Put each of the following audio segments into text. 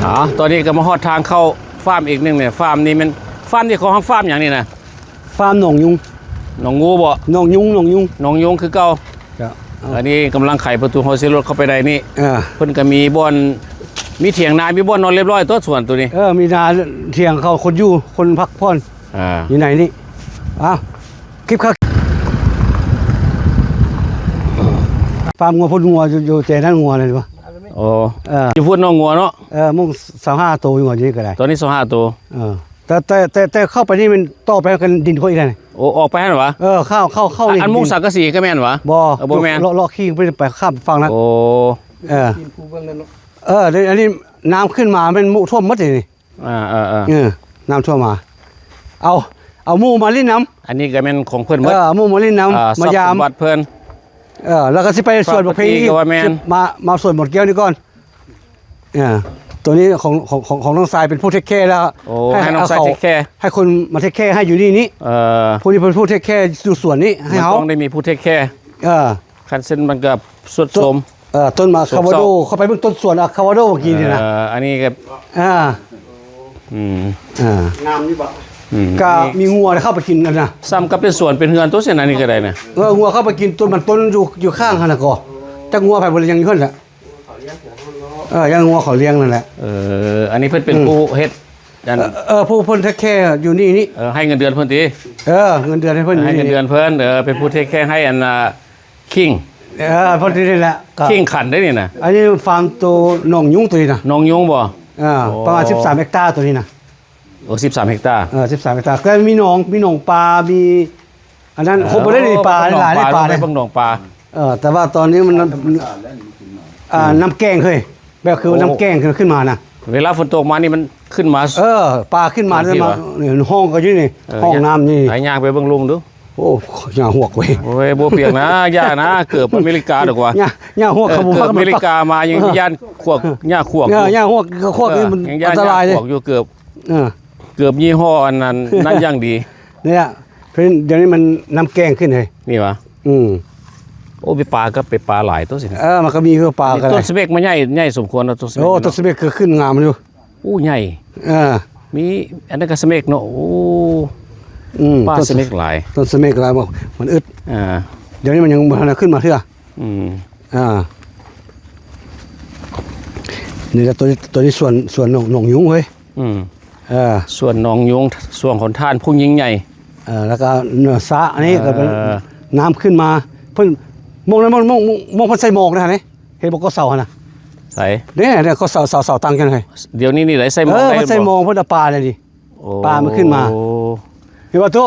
ອາ ຕອນນີ້ກໍມາຮອດທາງເຂົ້າຟາມອີກໜຶ່ງແຫຼະ. ຟາມນີ້ແມ່ນ ຟາມນີ້ເຂົາຮ້ອງຟາມຫຍັງນີ້ນະ? ຟາມໜອງຍຸງ ໜອງງູບໍ? ໜອງຍຸງ ໜອງຍຸງ ໜອງຍຸງຄືເກົ່າ. ເຈົ້າ ອັນນີ້ກຳລັງໄຂປະຕູເຮົາຊິລົດເຂົ້າໄປໃນນີ້. ເອີ ເພິ່ນກໍມີບ່ອນ ມີຖຽງນາ ມີບ່ອນນອນລຽບຮ້ອຍຕົວະ ສວນໂຕນີ້. ເອີ ມີນາ ຖຽງເຂົາ ຄົນຢູ່ ຄົນພັກຜ່ອນ ອ່າ ຢູ່ໃນນີ້. ເອົາ ຄລິບຄັກ ຟາມງົວ ພຸ້ນງົວຢູ່ ຢູ່ແຈນັ້ນງົວນັ້ນວະ. ໂອ້ ເອີ ຢູ່ພຸ້ນເນາະ ງົວເນາະ. ເອີ ມຸງຊາວຫ້າໂຕ ງົວຢູ່ນີ້ກໍໄດ້ ຕອນນີ້ຊາວຫ້າໂຕ. ເອີ ແຕ່ ແຕ່ ແຕ່ ແຕ່ເຂົ້າໄປນີ້ແມ່ນຕໍ່ໄປກັນດິນເຂົາອີກແລ້ວ. ໂອ້ ອອກໄປຫັ້ນຫວາ? ເອີ ເຂົ້າ ເຂົ້າ ເຂົ້ານີ້ ອັນມຸງສັງກະສີກໍແມ່ນຫວາ? ບໍ່ ເອີ ບໍ່ແມ່ນ ເລາະ ເລາະ ເລາະຄີງໄປ ໄປຂ້າມຝັ່ງນັ້ນ. ໂອ້ ເອີ ເອີ ອັນນີ້ນ້ຳຂຶ້ນມາແມ່ນມຸຖ້ວມໝົດນີ້. ອ່າ ເອີ ເອີ ເອີ ນ້ຳຖ້ວມມາ. ເອົາ ເອົາໝູ່ມາຫຼິ້ນນຳ. ອັນນີ້ກໍແມ່ນຂອງເພິ່ນໝົດ. ເອີ ເອົາໝູ່ມາຫຼິ້ນນຳ ອ່າ ມາຢາມ ຊັບສົມບັດເພິ່ນ. ເອີ ແລ້ວກໍຊິໄປສວນປະເພນີກໍວ່າແມ່ນ ມາ ມາສວນໝົດແກ້ວນີ້ກ່ອນ. ອ່າ ໂຕນີ້ຂອງ ຂອງ ຂອງ ຂອງນ້ອງຊາຍເປັນຜູ້ເທກແຄແລ້ວ. ໂອ້ ໃຫ້ ໃຫ້ນ້ອງຊາຍເທກແຄ ໃຫ້ຄົນມາເທກແຄໃຫ້ຢູ່ນີ້ນີ້. ເອີ ຜູ້ນີ້ເປັນຜູ້ເທກແຄຢູ່ສວນນີ້ໃຫ້ເຮົາ. ມັນຕ້ອງໄດ້ມີຜູ້ເທກແຄ. ເອີ ຄັນຊັ້ນມັນກໍຊຸດໂຊມ. ເອີ ຕົ້ນອາຄາວາໂດ ເຂົ້າໄປເບິ່ງຕົ້ນສວນອາຄາວາໂດເມື່ອກີ້ນີ້ນະ. ເອີ ອັນນີ້ກໍ ອ່າ ອືມ ອ່າ ງາມຢູ່ບໍ່? ອືມ ກໍມີງົວເຂົ້າໄປກິນຫັ້ນນະ. ສ່ຳກັບເປັນສວນເປັນເຮືອນໂຕຊັ້ນ ອັນນີ້ກໍໄດ້ນະ. ເອີ ງົວເຂົ້າໄປກິນຕົ້ນມັນຕົ້ນຢູ່ ຢູ່ຂ້າງຫັ້ນນະກໍ ຈັກງົວໃຜບໍ່ ຍັງຢູ່ຫັ້ນແຫຼະ. ເອີ ຍັງງົວເຂົາລ້ຽງນັ້ນແຫຼະ. ເອີ ອັນນີ້ເພິ່ນເປັນ ອືມ ຜູ້ເຮັດ ອັນ ເອີ ເອີ ຜູ້ເພິ່ນເທກແຄຢູ່ນີ້ນີ້. ເອີ ໃຫ້ເງິນເດືອນເພິ່ນຕິ? ເອີ ເງິນເດືອນໃຫ້ເພິ່ນ ໃຫ້ເງິນເດືອນເພິ່ນ. ເອີ ເປັນຜູ້ເທກແຄໃຫ້ອັນ ອ່າ ຄິງ ເອີ ພໍດີນີ້ແຫຼະ ຄິງຂັນໄດ້ນີ້ນະ. ອັນນີ້ຟາມໂຕໜອງຍຸງໂຕນີ້ນະ. ໜອງຍຸງບໍ່? ເອີ ໂອ້ ປະມານສິບສາມເຮັກຕາໂຕນີ້ນະ. ໂອ້ ສິບສາມເຮັກຕາ. ເອີ ສິບສາມເຮັກຕາ ກໍມີໜອງ ມີໜອງປາ ມີອັນນັ້ນ ເອີ ຄົບໝົດເລີຍນີ້. ໂອ້ ປາຫຼາຍເດ້ ປາເດ້ ເບິ່ງໜອງປາ. ເອີ ແຕ່ວ່າຕອນນີ້ມັນ ອ່າ ອືມ ນ້ຳແກ້ງເຮີ້ຍ ແບບຄື ໂອ້ ນ້ຳແກ້ງຂຶ້ນ ຂຶ້ນມານະ. ເວລາຝົນຕົກມານີ້ມັນຂຶ້ນມາ. ເອີ ປາຂຶ້ນມາ ຂຶ້ນມາ ຫ້ອງກໍຢູ່ນີ້ ເອີ ຫ້ອງນ້ຳນີ້. ໄປຍ່າງໄປເບິ່ງລຸ່ມດູ. ໂອ້ ຫຍ້າຮວກເວີຍ. ໂອ້ຍ ບໍ່ປຽກນະ ຢ່ານະ ເກີບອາເມລິກາດອກວ່າ ຫຍ້າ ຫຍ້າຮວກ. ເອີ ເກີບອາເມລິກາມາຍັງ ເອີ ຢ້ານຂວກ ຫຍ້າຂວກ ເອີ ຢູ່ ຫຍ້າຮວກ ຫຍ້າຂວກນີ້ມັນ ເອີ ອັນຕະລາຍເດ້ ຫຍ້າຂວກຢູ່ ເກີບ ເອີ ເກີບຍີ່ຫໍ້ອັນນັ້ນ ນັ້ນຢ່າງດີ. ນີ້ລະ ເພິ່ນ ດຽວນີ້ມັນນ້ຳແກ້ງຂຶ້ນເຮີ້ຍ ນີ້ຫວາ? ອືມ ໂອ້ ໄປປາ ກໍໄປປາຫຼາຍໂຕຊີ້ນະ. ເອີ ມັນກໍມີຄືປາກໍໄດ້. ຕົ້ນສະເມັກມັນໃຫຍ່ ໃຫຍ່ສົມຄວນເນາະ ຕົ້ນສະເມັກ. ໂອ້ ຕົ້ນສະເມັກຄືຂຶ້ນງາມຢູ່. ໂອ້ ໃຫຍ່. ເອີ ມີອັນນັ້ນກໍສະເມັກເນາະ. ໂອ້ ອືມ ປ່າສະເມັກຫຼາຍ ຕົ້ນສະເມັກຫຼາຍ ມັນອຶດ. ອ່າ ດຽວນີ້ມັນຍັງບໍ່ທັນຂຶ້ນມາເທື່ອ. ອືມ ອ່າ ນີ້ລະ ໂຕນີ້ ໂຕນີ້ສວນ ສວນໜອງ ໜອງຍຸງເຮີ້ຍ. ອືມ ເອີ ສວນໜອງຍຸງ ສວນຂອງທ່ານຜູ້ຍິ່ງໃຫຍ່. ເອີ ແລ້ວກໍເໜືອສະນີ້ກໍເປັນ ເອີ ນ້ຳຂຶ້ນມາ ເພິ່ນ ໝ່ອງນັ້ນ ໝ່ອງ ໝ່ອງ ໝ່ອງເພິ່ນໃສ່ໝອກນະຫັ້ນເດ້ ເຫັນບໍ່ ກໍເສົາຫັ້ນນະ. ໃສ? ເດ້ ເດ້ ກໍເສົາ ເສົາ ເສົາຕັ້ງຢູ່ຫັ້ນ. ດຽວນີ້ນີ້ໄດ້ໃສ່ໝອກ ເອີ ເພິ່ນໃສ່ໝອກ ເພິ່ນເອົາປານີ້. ໂອ້ ປາມັນຂຶ້ນມາ ເຫັນບໍ່ຕຸ?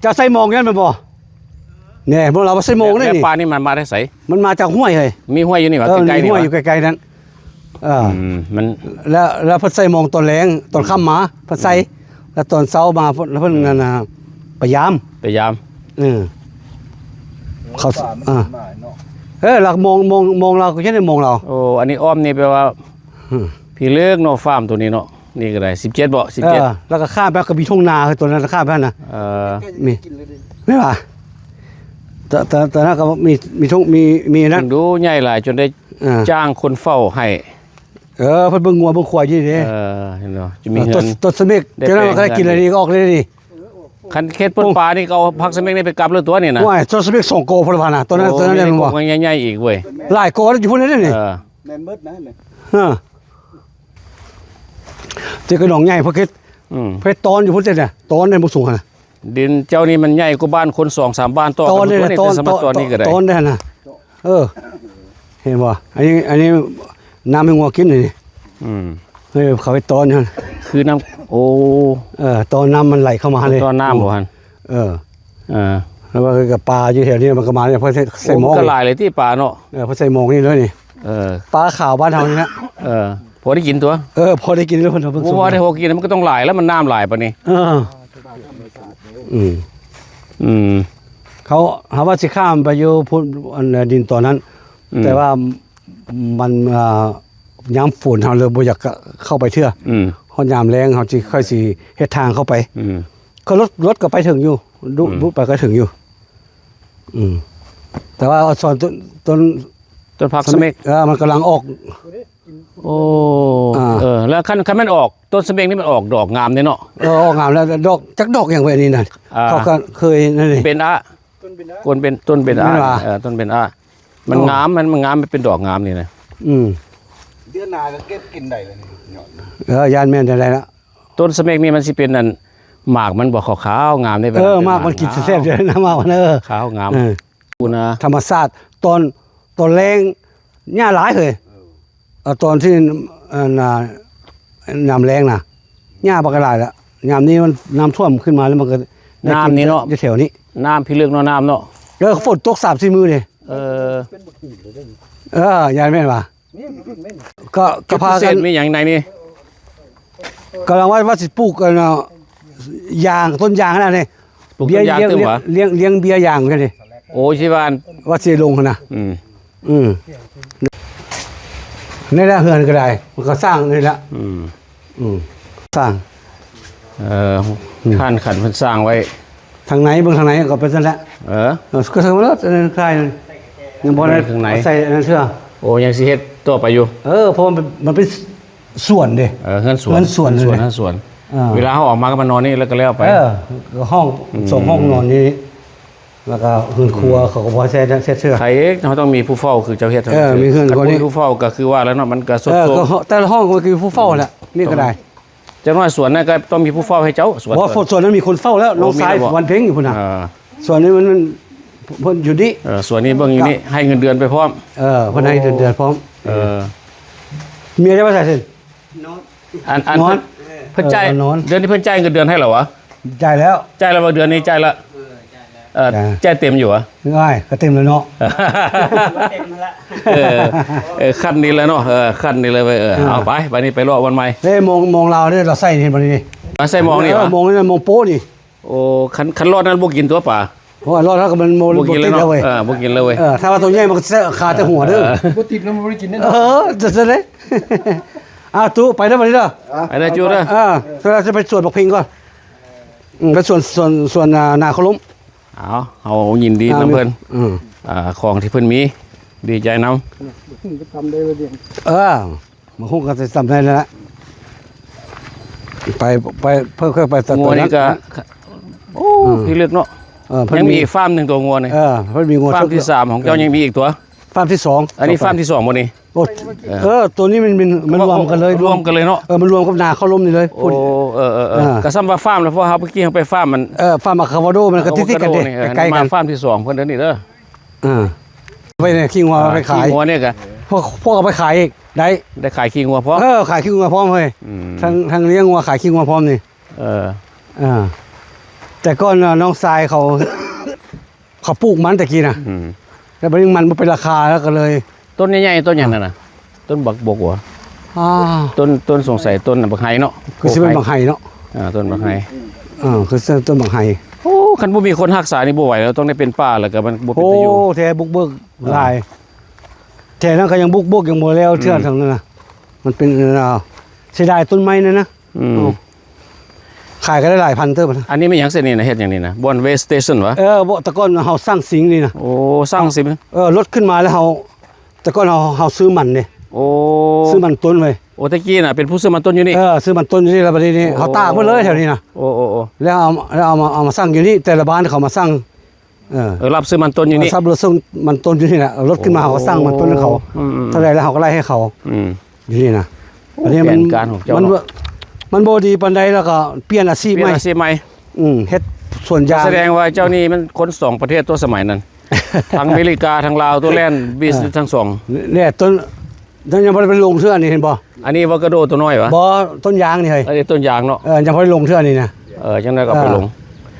ເຈົ້າໃສ່ໝອກນັ້ນແມ່ນບໍ່? ແນ່ ພວກເຮົາໃສ່ໝອກນີ້. ແລ້ວປານີ້ມັນມາແຕ່ໃສ? ມັນມາຈາກຫ້ວຍເຮີ້ຍ. ມີຫ້ວຍຢູ່ນີ້ຫວາ? ເອີ ໃກ້ໆ ມີຫ້ວຍຢູ່ໃກ້ໆນັ້ນ. ເອີ ອືມ ມັນ ແລ້ວ ແລ້ວເພິ່ນໃສ່ໝອກຕອນແລງ ຕອນຄ່ຳມາ ອືມ ເພິ່ນໃສ່ ແລ້ວຕອນເຊົ້າມາ ແລ້ວເພິ່ນ ອືມ ນັ້ນນະ ໄປຢາມ ໄປຢາມ. ເອີ ເຂົາ ອ່າ ເອີ ລາວມອງ ມອງ ມອງລາວ ກໍເຮັດໃຫ້ມອງລາວ. ໂອ້ ອັນນີ້ອ້ອມນີ້ແປວ່າ ອືມ ພີເລິກເນາະ ຟາມໂຕນີ້ເນາະ. ນີ້ກໍໄດ້ ສິບເຈັດ ບໍ່? ສິບເຈັດ ເອີ ແລ້ວກໍຂ້າມໄປກໍມີທົ່ງນາ ຕົວນັ້ນຂ້າມໄປຫັ້ນນະ. ເອີ ມີ ແມ່ນຫວາ? ແຕ່ ແຕ່ ແຕ່ນັ້ນກໍມີ ມີທົ່ງ ມີ ມີນັ້ນ ເບິ່ງດູໃຫຍ່ຫຼາຍຈົນໄດ້ ເອີ ຈ້າງຄົນເຝົ້າໃຫ້. ເອີ ເພິ່ນເບິ່ງງົວເບິ່ງຄວາຍຢູ່ເດ້. ເອີ ເຫັນບໍ່? ຈະມີ ເອີ ເຮືອນ ຕົ້ນ ຕົ້ນສະເມັກ ໄດ້ ເຈົ້ານັ້ນກໍໄດ້ກິນແລ້ວນີ້ ກໍອອກເລີຍນີ້. ຄັນເຂດປົນປານີ້ ກໍເອົາຜັກສະເມັກນີ້ໄປກັບເລີຍຕົວນີ້ນະ. ໂອ້ຍ ຕົ້ນສະເມັກສອງກໍພຸ້ນວ່ານະ ຕົວນັ້ນ ໂອ້ ຕົວນັ້ນ ນີ້ ແມ່ນບໍ່? ໃຫຍ່ໆອີກເວີຍ ຫຼາຍກໍຢູ່ພຸ້ນເດ້ນີ້. ເອີ ແມ່ນເບິດນະ. ເອີ ເຈົ້າກໍໜອງໃຫຍ່ ເພິ່ນເຮັດ ອືມ ເພິ່ນເຮັດຕອນຢູ່ພຸ້ນເດ້ນະ ຕອນໃນບໍ່ສູງຫັ້ນນະ. ດິນເຈົ້ານີ້ມັນໃຫຍ່ກວ່າບ້ານຄົນສອງສາມບ້ານຕໍ່ກັນພຸ້ນ ຕອນນີ້ນະ ຕອນ ຕອນນີ້ກໍໄດ້ ຕອນນັ້ນນະ. ເອີ ເຫັນບໍ່? ອັນນີ້ ອັນນີ້ນ້ຳໃຫ້ງົວກິນນີ້. ອືມ ເອີ ເຂົາໄປຕອນຫັ້ນ ຄືນ້ຳ ໂອ້ ເອີ ຕອນນ້ຳມັນໄຫຼເຂົ້າມາຫັ້ນເດ້. ຕອນນ້ຳບໍ່ຫັ້ນ? ເອີ ເອີ ແລ້ວມັນກໍປາຢູ່ແຖວນີ້ ມັນກໍມານີ້ ເພິ່ນໃສ່ ໂອ້ ໝອກ ມັນກໍຫຼາຍເລີຍຕິປາເນາະ. ເອີ ເພິ່ນໃສ່ໝອກນີ້ເລີຍນີ້. ເອີ ປາຂາວບ້ານເຮົານີ້ນະ. ເອີ ພໍໄດ້ກິນຕົວະ. ເອີ ພໍໄດ້ກິນແລ້ວເພິ່ນເບິ່ງ ບໍ່ວ່າໄດ້ພໍກິນ ມັນກໍຕ້ອງຫຼາຍແລ້ວ ມັນນ້ຳຫຼາຍປານນີ້. ເອີ ອືມ ອືມ ເຂົາ ເຮົາວ່າຊິຂ້າມໄປຢູ່ພຸ້ນ ອັນດິນຕອນນັ້ນ ອືມ ແຕ່ວ່າມັນ ອ່າ ຍາມຝົນເຮົາເລີຍບໍ່ຢາກເຂົ້າໄປເທື່ອ. ອືມ ຮອດຍາມແລ້ງເຮົາຊິ ຄ່ອຍຊິເຮັດທາງເຂົ້າໄປ. ອືມ ເຂົາລົດ ລົດກໍໄປເຖິງຢູ່ ດຸ ອືມ ບຸໄປກໍເຖິງຢູ່. ອືມ ແຕ່ວ່າອອນຊອນຕົ້ນ ຕົ້ນ ຕົ້ນຜັກສະເມັກ ເອີ ມັນກຳລັງອອກ. ໂອ້ ອ່າ ເອີ ຄັນ ຄັນມັນອອກ ຕົ້ນສະເມັກນີ້ມັນອອກດອກງາມເດ້ເນາະ. ເອີ ອອກງາມແລ້ວ ດອກ ຈັກດອກຫຍັງເວີຍອັນນີ້ນະ. ອ່າ ເຂົາກໍເຄີຍນັ້ນເດ ເປັນອະ ຕົ້ນເປັນອະ ຕົ້ນເປັນອະ ແມ່ນວ່າ ເອີ ຕົ້ນເປັນອະ ມັນ ເອີ ງາມ ມັນ ມັນງາມ ມັນເປັນດອກງາມນີ້ນະ. ອືມ ເດືອນໜ້າກໍເກັບກິນໄດ້ແລ້ວນີ້. ເອີ ຢ້ານແມ່ນຈັ່ງໃດລະ. ຕົ້ນສະເມັກນີ້ມັນຊິເປັນອັນ ໝາກມັນບໍ່ຂາວໆງາມເດ້. ເອີ ໝາກມັນກິນແຊບຢູ່ນະ ໝາກມັນ. ເອີ ຂາວງາມ. ເອີ ປູນາ ທຳມະຊາດ ຕອນ ຕອນແລ້ງຫຍ້າຫຼາຍເຮີ້ຍ. ເອີ ຕອນທີ່ ອັນນ່າ ຍາມແລ້ງນະ ຫຍ້າບັກຫຼາຍລະ. ຍາມນີ້ມັນນ້ຳຖ້ວມຂຶ້ນມາແລ້ວ ມັນກໍໄດ້ກິນ ນ້ຳນີ້ເນາະ ຢູ່ແຖວນີ້ ນ້ຳພິລຶກເນາະ ນ້ຳເນາະ. ເອີ ຝົນຕົກສາມສີ່ມື້ນີ້. ເອີ ເອີ ຢ້ານແມ່ນວ່າ ກໍ ກໍພາກັນ ມີຫຍັງໃນນີ້? ກຳລັງວ່າ ວ່າຊິປູກອັນນ່າ ຢາງ ຕົ້ນຢາງຫັ້ນນະນີ້. ປູກຕົ້ນຢາງຕື່ມຫວາ? ລ້ຽງ ລ້ຽງເບ້ຍຢາງຫັ້ນນີ້. ໂອ້ ຊິວ່າ ວ່າຊິລົງຫັ້ນນະ. ອືມ ອືມ ນີ້ແຫຼະເຮືອນກໍໄດ້ ມັນກໍສ້າງນີ້ແຫຼະ. ອືມ ອືມ ສ້າງ ເອີ ອືມ ທ່ານຂັນເພິ່ນສ້າງໄວ້ ທາງໃນ ເບິ່ງທາງໃນກໍເປັນຊັ້ນແຫຼະ. ເອີ ເອີ ກໍສ້າງມາແລ້ວ ຄາຍ ຍັງບໍ່ໄດ້ ຂ້າງໃນ ໃສ່ອັນນັ້ນເທື່ອ. ໂອ້ ຍັງຊິເຮັດຕໍ່ໄປຢູ່. ເອີ ເພາະວ່າມັນເປັນ ມັນເປັນສວນເດ້. ເອີ ເຮືອນສວນ ເຮືອນສວນ ເຮືອນສວນ ເຮືອນສວນ. ເອີ ເວລາເຮົາອອກມາກໍມານອນນີ້ແລ້ວກໍແລ້ວໄປ. ເອີ ຫ້ອງ ອືມ ສອງຫ້ອງນອນນີ້ ແລ້ວກໍເຮືອນຄົວ ອືມ ເຂົາກໍບໍ່ໃຫ້ໃຊ້ ໃຊ້ເທື່ອ. ໃຜເອີຍ ເຮົາຕ້ອງມີຜູ້ເຝົ້າຄືເຈົ້າເຮັດ. ເອີ ມີເຮືອນຄົວນີ້ ຄັນບໍ່ມີຜູ້ເຝົ້າກໍຄືວ່າແລ້ວເນາະ ມັນກໍໂຊກ ເອີ ໂຊກ ກໍ ແຕ່ລະຫ້ອງກໍຄືຜູ້ເຝົ້າແຫຼະ. ນີ້ກໍໄດ້ ຈັກໜ້ອຍສວນນັ້ນກໍຕ້ອງມີຜູ້ເຝົ້າໃຫ້ເຈົ້າ. ສວນ ບໍ່ ສວນນັ້ນມີຄົນເຝົ້າແລ້ວ. ໂອ້ ນ້ອງຊາຍ ມີແລ້ວບໍ່? ວັນເພັງຢູ່ພຸ້ນນະ. ເອີ ສວນນີ້ມັນ ມັນ ເພິ່ນຢູ່ນີ້. ເອີ ສວນນີ້ເບິ່ງຢູ່ນີ້ ໃຫ້ເງິນເດືອນໄປພ້ອມ. ເອີ ເພິ່ນໃຫ້ເງິນເດືອນພ້ອມ. ເອີ ເມຍຈະມາໃສ່ເຊັ່ນ ນອນ ອັນ ອັນ ນອນ ເພິ່ນ ເພິ່ນຈ່າຍ ເອີ ນອນ ເດືອນນີ້ເພິ່ນຈ່າຍເງິນເດືອນໃຫ້ແລ້ວຫວາ? ຈ່າຍແລ້ວ. ຈ່າຍແລ້ວບໍ່? ເດືອນນີ້ຈ່າຍແລ້ວ. ເອີ ເອີ ຈ່າຍ ຈ່າຍເຕັມຢູ່ຫວາ? ງ່າຍ ກໍເຕັມແລ້ວເນາະ. ເຕັມແລ້ວ. ເອີ ເອີ ຂັ້ນນີ້ແຫຼະເນາະ. ເອີ ຂັ້ນນີ້ແຫຼະເວີຍ. ເອີ ອ່າ ເອົາໄປ ບາດນີ້ໄປເລາະວັນໃໝ່. ເດ້ ມອງ ມອງລາວເດ້ ລາວໃສ່ນີ້ ເຫັນບໍ່ນີ້? ອ່າ ໃສ່ມອງນີ້ຫວາ? ເອີ ມອງນີ້ ມອງໂປ້ນີ້. ໂອ້ ຄັນ ຄັນລອດນັ້ນບໍ່ກິນຕົວປາ. ໂອ້ຍ ລອດເຮົາກໍມັນບໍ່ ບໍ່ກິນເລີຍເນາະ. ເອີ ບໍ່ກິນເລີຍເວີຍ. ເອີ ຖ້າວ່າຕົວໃຫຍ່ມັນກໍຄາແຕ່ຫົວເດີ. ເອີ ບໍ່ຕິດແລ້ວມັນບໍ່ໄດ້ກິນເດ້. ເອີ ຈັ່ງຊັ້ນເດ້. ອ້າວ ຕູ້ ໄປເດີ ບັດນີ້ເດີ. ໄປເດີ ຈູເດີ. ເອີ ເຮົາຈະໄປສວນບັກເພັງກ່ອນ. ອືມ ໄປສວນ ສວນ ສວນ ອ່າ ນາເຄົາລົມ. ເອົາ ເຮົາຍິນດີນຳເພິ່ນ. ອືມ ອ່າ ຂອງທີ່ເພິ່ນມີ ດີໃຈນຳ. ເອີ ມາຮູ້ກໍຈະຈຳໄດ້ແລ້ວລະ. ໄປ ໄປ ເພິ່ນເຄີຍໄປຕະ ງົວນີ້ກໍ ໂອ້ ອືມ ພິລຶກເນາະ. ເອີ ເພິ່ນ ຍັງມີ ມີອີກຟາມໜຶ່ງຕົວງົວນີ້. ເອີ ເພິ່ນມີງົວ ຟາມທີສາມຂອງເຈົ້າ ເອີ ຍັງມີອີກຕົວ. ຟາມທີສອງ ອັນນີ້ຟາມທີສອງບໍ່ນີ້? ໂອ້ ເອີ ເອີ ຕົວນີ້ມັນ ມັນ ມັນລວມກັນເລີຍ ລວມກັນເລີຍເນາະ. ເອີ ມັນລວມກັບນາເຄົາລົມນີ້ເລີຍ. ໂອ້ ພຸ້ນ ເອີ ເອີ ເອີ ເອີ ອ່າ ກໍສ່ຳວ່າຟາມແລ້ວ ເພາະເຮົາໄປກິນ ເຮົາໄປຟາມມັນ ເອີ ຟາມອາຄາວາໂດ ມັນກໍຕິດໆກັນເດ້ ໃກ້ໆກັນ. ມາຟາມທີສອງເພິ່ນເດີນີ້ເດີ. ອ່າ ໄປນີ້ຂີ້ງົວ ອ່າ ໄປຂາຍ ຂີ້ງົວນີ້ກໍ ພວກ ພວກເອົາໄປຂາຍອີກໄດ້ ໄດ້ຂາຍຂີ້ງົວພ້ອມ. ເອີ ຂາຍຂີ້ງົວພ້ອມເຮີ້ຍ. ອືມ ທັງ ທັງລ້ຽງງົວ ຂາຍຂີ້ງົວພ້ອມນີ້. ເອີ ອ່າ ແຕ່ກ່ອນນ້ອງຊາຍເຂົາ ເຂົາປູກມັນແຕ່ກີ້ນະ. ອືມ ແລ້ວບັດນີ້ມັນບໍ່ເປັນລາຄາ ແລ້ວກໍເລີຍ ຕົ້ນໃຫຍ່ໆ ຕົ້ນຫຍັງນັ້ນນະ? ອ່າ ຕົ້ນບັກບົກຫວາ? ອ່າ ຕົ້ນ ຕົ້ນ ສົງໄສຕົ້ນບັກໄຮເນາະ. ຄືຊິເປັນບັກໄຮເນາະ. ອ່າ ຕົ້ນບັກໄຮ. ເອີ ຄືຊິເປັນຕົ້ນບັກໄຮ. ໂອ້ ຄັນບໍ່ມີຄົນຮັກສານີ້ບໍ່ໄຫວແລ້ວ ຕ້ອງໄດ້ເປັນປ່າ ແລ້ວກໍມັນບໍ່ເປັນຕາຢູ່. ໂອ້ ແທ້ບຸກເບີກ ອ່າ ຫຼາຍ ແຖວນັ້ນກໍຍັງບຸກເບີກ ຍັງບໍ່ແລ້ວເທື່ອ. ອືມ ທາງນັ້ນນະ ມັນເປັນ ເສຍດາຍຕົ້ນໄມ້ນັ້ນນະ. ອືມ ເອົາ ຂາຍກໍໄດ້ຫຼາຍພັນເຕີບນະ. ອັນນີ້ແມ່ນຫຍັງເສັ້ນນີ້ນະ? ເຮັດຫຍັງນີ້ນະ? ບ່ອນເວສເຕຊັນຫວາ? ເອີ ບໍ່ ແຕ່ກ່ອນເຮົາສ້າງຊິງນີ້ນະ. ໂອ້ ສ້າງຊິງ. ເອີ ລົດຂຶ້ນມາແລ້ວເຮົາ ແຕ່ກ່ອນເຮົາ ເຮົາຊື້ມັນເດ້. ໂອ້ ຊື້ມັນຕົ້ນເວີຍ. ໂອ້ ແຕ່ກີ້ນະເປັນຜູ້ຊື້ມັນຕົ້ນຢູ່ນີ້. ເອີ ຊື້ມັນຕົ້ນຢູ່ນີ້ ແລ້ວບັດນີ້ ໂອ້ ເຮົາຕາກໝົດເລີຍແຖວນີ້ນະ. ໂອ້ ໂອ້ ໂອ້ ແລ້ວເອົາ ແລ້ວເອົາມາ ເອົາມາສ້າງຢູ່ນີ້ ແຕ່ລະບ້ານເຂົາມາສ້າງ. ເອີ ເອີ ຮັບຊື້ມັນຕົ້ນຢູ່ນີ້. ເອີ ຮັບຊື້ມັນຕົ້ນຢູ່ນີ້ແຫຼະ ລົດຂຶ້ນມາ ໂອ້ ເຮົາກໍສັ່ງມັນຕົ້ນໃຫ້ເຂົາ. ອືມໆ ເທົ່າໃດແລ້ວເຮົາກໍໄລ່ໃຫ້ເຂົາ. ອືມ ຢູ່ນີ້ນະ. ໂອ້ ອັນນີ້ມັນ ແຜນການຂອງເຈົ້າ ມັນ ເນາະ ມັນບໍ່ດີປານໃດ ແລ້ວກໍປ່ຽນອາຊີບໃໝ່ ປ່ຽນອາຊີບໃໝ່. ອືມ ເຮັດສວນຢາງ. ສະແດງວ່າເຈົ້ານີ້ມັນຄົນສອງປະເທດຕົວະ ສະໄໝນັ້ນ ທັງອາເມລິກາ ທັງລາວ ຕົວະ ແລ່ນບິສເນສທັງສອງ. ແນ່ ຕົ້ນ ຍັງ ຍັງບໍ່ໄດ້ໄປລົງເທື່ອນີ້ ເຫັນບໍ່? ອັນນີ້ອາໂວຄາໂດຕົວນ້ອຍຫວາ? ບໍ່ ຕົ້ນຢາງນີ້ເຮີ້ຍ. ອັນນີ້ຕົ້ນຢາງເນາະ. ເອີ ຍັງບໍ່ໄດ້ລົງເທື່ອນີ້ນະ. ເອີ ຈັ່ງໃດກໍເອົາໄປລົງ.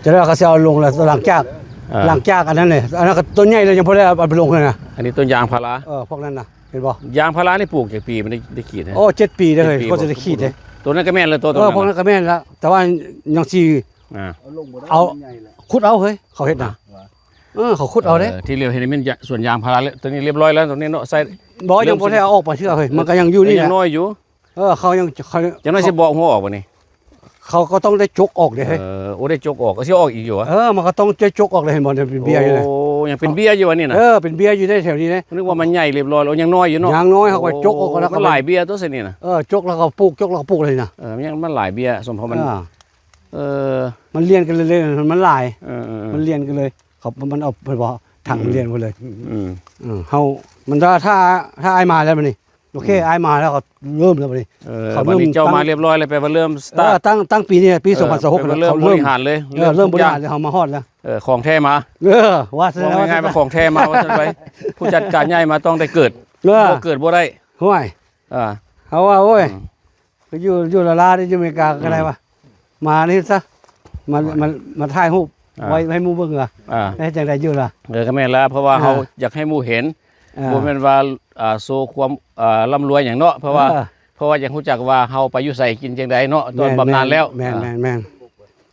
ເອີ ຈັ່ງໃດກໍຊິເອົາລົງແລ້ວ ຫຼັງຈາກ ອ່າ ຫຼັງຈາກອັນນັ້ນເລີຍ. ອັນນັ້ນກໍຕົ້ນໃຫຍ່ແລ້ວ ຍັງບໍ່ໄດ້ເອົາໄປລົງເທື່ອນະ. ອັນນີ້ຕົ້ນຢາງພາລາ. ເອີ ພວກນັ້ນນະ ເຫັນບໍ່? ຢາງພາລານີ້ປູກຍັງປີມັນໄດ້ ໄດ້ຂີດນະ? ໂອ້ ເຈັດປີເດີເຮີ້ຍ ກວ່າຈະໄດ້ຂີດເດ້. ຕົວນັ້ນກໍແມ່ນແລ້ວ ຕົວ ເອີ ຕົວນັ້ນ ພວກນັ້ນກໍແມ່ນແລ້ວ ແຕ່ວ່າຍັງຊິ ອ່າ ເອົາ ຂຸດເອົາເຮີ້ຍ ເຂົາເຮັດນະ. ເອີ ເຂົາຂຸດເອົາເດ້. ເອີ ທີ່ລຽວເຫັນນີ້ແມ່ນສວນຢາງພາລາແລ້ວ ຕົວນີ້ລຽບຮ້ອຍແລ້ວ ຕົວນີ້ເນາະ. ໃສ່ ບໍ່ ຍັງບໍ່ໄດ້ເອົາອອກໄປເທື່ອເຮີ້ຍ ມັນກໍຍັງຢູ່ນີ້ ມັນຍັງນ້ອຍຢູ່. ເອີ ເຂົາຍັງ ເຂົາ ຈັ່ງໜ້ອຍຊິເບາະຫົວອອກບັດນີ້. ເຂົາກໍຕ້ອງໄດ້ຈົກອອກເດ້ ເອີ ໂອ້ ໄດ້ຈົກອອກ ກໍຊິອອກອີກຢູ່ຫວາ? ເອີ ມັນກໍຕ້ອງໄດ້ຈົກອອກເດ້ ເຫັນບໍ່? ເປັນເບ້ຍຢູ່ເດ້ ໂອ້ ຍັງເປັນເບ້ຍຢູ່ຫວານີ້ນະ? ເອີ ເປັນເບ້ຍຢູ່ເດ້ແຖວນີ້ເດ້ ນຶກວ່າມັນໃຫຍ່ຮຽບຮ້ອຍແລ້ວ ຍັງນ້ອຍຢູ່ເນາະ ຍັງນ້ອຍ ເຂົາກໍຈົກອອກ ໂອ້ ແລ້ວມັນຫຼາຍເບ້ຍຕົວຊັ້ນນີ້ນະ ເອີ ຈົກແລ້ວກໍປູກ ຈົກແລ້ວກໍປູກເລີຍນະ ເອີ ມັນຍັງ ມັນຫຼາຍເບ້ຍ ສົມພໍມັນ ເອີ ເອີ ມັນລຽນກັນເລີຍ ມັນຫຼາຍ ເອີໆໆ ມັນລຽນກັນເລີຍ ເຂົາ ມັນເອົາໄປບໍ່ ຖັງ ອືມ ມັນລຽນໝົດເລີຍ ອືມ ເອີ ເຮົາ ມັນ ຖ້າ ຖ້າ ຖ້າອ້າຍມາແລ້ວບັດນີ້ ໂອເຄ ອືມ ອ້າຍມາແລ້ວ ເຂົາເລີ່ມແລ້ວບັດນີ້ ເອີ ເຂົາເລີ່ມ ບັດນີ້ເຈົ້າມາຮຽບຮ້ອຍແລ້ວ ແປວ່າເລີ່ມສະຕາດ ເອີ ຕັ້ງ ຕັ້ງປີນີ້ ປີ ເອີ ສອງພັນຊາວຫົກ ແປວ່າເລີ່ມ ເຂົາເລີ່ມ ບໍລິຫານເລີຍ ເອີ ເລີ່ມ ເລີ່ມບໍລິຫານເລີຍ ເຮົາມາຮອດແລ້ວ ເອີ ຂອງແທ້ມາ ເອີ ວ່າຊັ້ນ ເວົ້າງ່າຍໆວ່າຂອງແທ້ມາ ວ່າຊັ້ນໄປ ຜູ້ຈັດການໃຫຍ່ມາຕ້ອງໄດ້ເກີດ ເອີ ບໍ່ເກີດບໍ່ໄດ້ ຫ້ວຍ ອ່າ ເຮົາວ່າ ໂອ້ຍ ອືມ ກໍຢູ່ ຢູ່ລາວໆ ຢູ່ອາເມລິກາກໍໄດ້ ອືມ ວ່າ ມານີ້ຊະ ມາ ອ່າ ມາ ມາຖ່າຍຮູບ ອ່າ ໄວ້ໃຫ້ໝູ່ເບິ່ງວ່າ ອ່າ ເຮັດຈັ່ງໃດຢູ່ລະ ເອີ ກໍແມ່ນລະ ເພາະວ່າ ອ່າ ເຮົາຢາກໃຫ້ໝູ່ເຫັນ ອ່າ ບໍ່ແມ່ນວ່າ ອ່າ ໂຊຄວາມ ອ່າ ລ່ຳລວຍຫຍັງເນາະ ເພາະວ່າ ເອີ ເພາະວ່າຢາກຮູ້ຈັກວ່າເຮົາໄປຢູ່ໃສກິນຈັ່ງໃດເນາະ ຕອນ ແມ່ນ ບຳນານແລ້ວ ແມ່ນ ອ່າ ແມ່ນ ແມ່ນ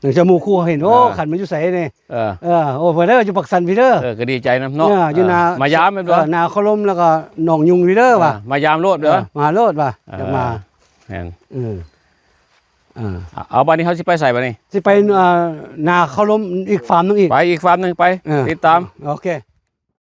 ຈັ່ງຊະໝູ່ຄູ່ເຫັນ ໂອ້ ອ່າ ຄັນມາຢູ່ໃສນີ້ ເອີ ເອີ ໂອ້ ເພິ່ນເດີ ຢູ່ປາກຊັນພີ້ເດີ ເອີ ກໍດີໃຈນຳເນາະ ເອີ ຢູ່ໜ້າ ອ່າ ມາຢາມແມ່ນບໍ່ ເອີ ໜ້າເຄົາລົມ ແລ້ວກໍໜອງຍຸງພີ້ເດີ ອ່າ ວ່າ ມາຢາມໂລດເດີ ເອີ ມາໂລດວ່າ ອ່າ ຢາກມາ ແມ່ນ ເອີ ອ່າ ເອົາ ບາດນີ້ເຮົາຊິໄປໃສບາດນີ້? ຊິໄປ ອ່າ ນາເຂົ້າລົມອີກຟາມໜຶ່ງອີກ ໄປອີກຟາມໜຶ່ງໄປ ເອີ ຕິດຕາມ ໂອເຄ